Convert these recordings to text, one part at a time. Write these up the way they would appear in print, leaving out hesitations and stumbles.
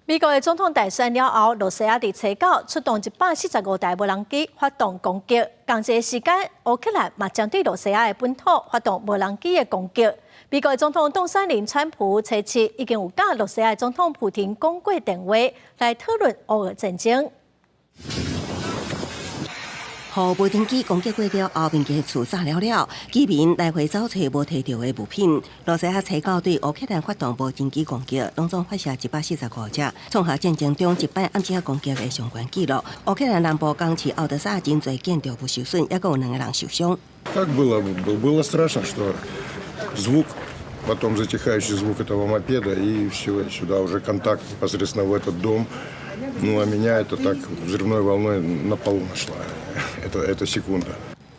美國的總統大選了後，羅西亞佇初九出動145台無人機發動攻擊。仝一个時間，烏克蘭嘛針對羅西亞的本土發動無人機的攻擊。美國的總統當選人川普初七已經有佮羅西亞的總統普廷講過電話，來討論烏俄戰爭。予無人機攻擊過了後，民間厝炸了了，居民來回走揣無提著的物品。羅西亞初九對烏克蘭發動無人機攻擊，攏總發射145隻，創下戰爭中一擺暗時攻擊的上懸紀錄。烏克蘭南部港市敖德薩真濟建築物受損，猶閣有兩个人受傷。 Как было? Было страшно, что звук, потом затихающий звук этого мопеда, и все, сюда уже контакт непосредственно в этот дом. Ну, а меня это так взрывной волной на полу нашла. Это секунда.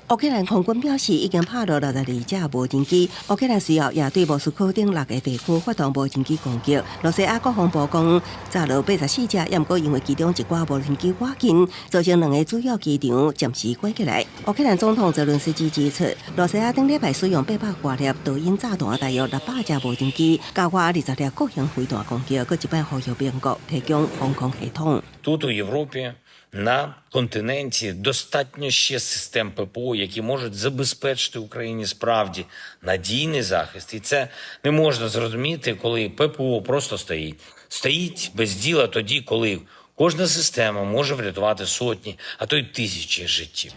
烏克蘭空軍表示，已經拍落62隻無人機。烏克蘭隨後也對莫斯科等六个地區發動無人機攻擊。羅西亞國防部講，炸落84隻，猶毋過因為其中一寡無人機倚近，造成兩个主要機場暫時關起來。烏克蘭總統澤倫斯基指出，羅西亞頂禮拜使用800外粒導引炸彈，大約600隻無人機，加發20粒固型飛彈攻擊，閣一擺呼籲盟國提供防空系統。 Тут у Європі, на континенті достатньо ще систем ППО, які можуть забезпечити Україні справді надійний захист. І це не можна зрозуміти, коли ППО просто стоїть. Стоїть без діла тоді, коли кожна система може врятувати сотні, а то й тисячі життів.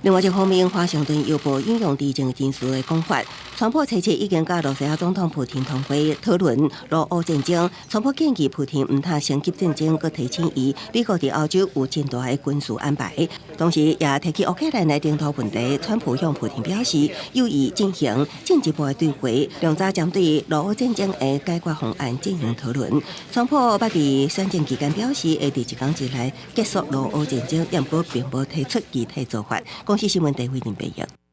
另外一方面，華盛頓郵報引用知情人士的講法，川普初七已經佮羅西亞總統普廷通話討論羅烏戰爭。川普建議普廷毋通升級戰爭，閣提醒伊，美國佇歐洲有真大的軍事安排。同時，也提起烏克蘭的領土問題。川普向普廷表示，有意進行進一步的對話，兩者針對羅烏戰爭的解決方案進行討論。川普捌佇選戰期間表示，會佇一工之內結束羅烏戰爭，毋過並無提出具體做法。公視新聞陳慧玲報導。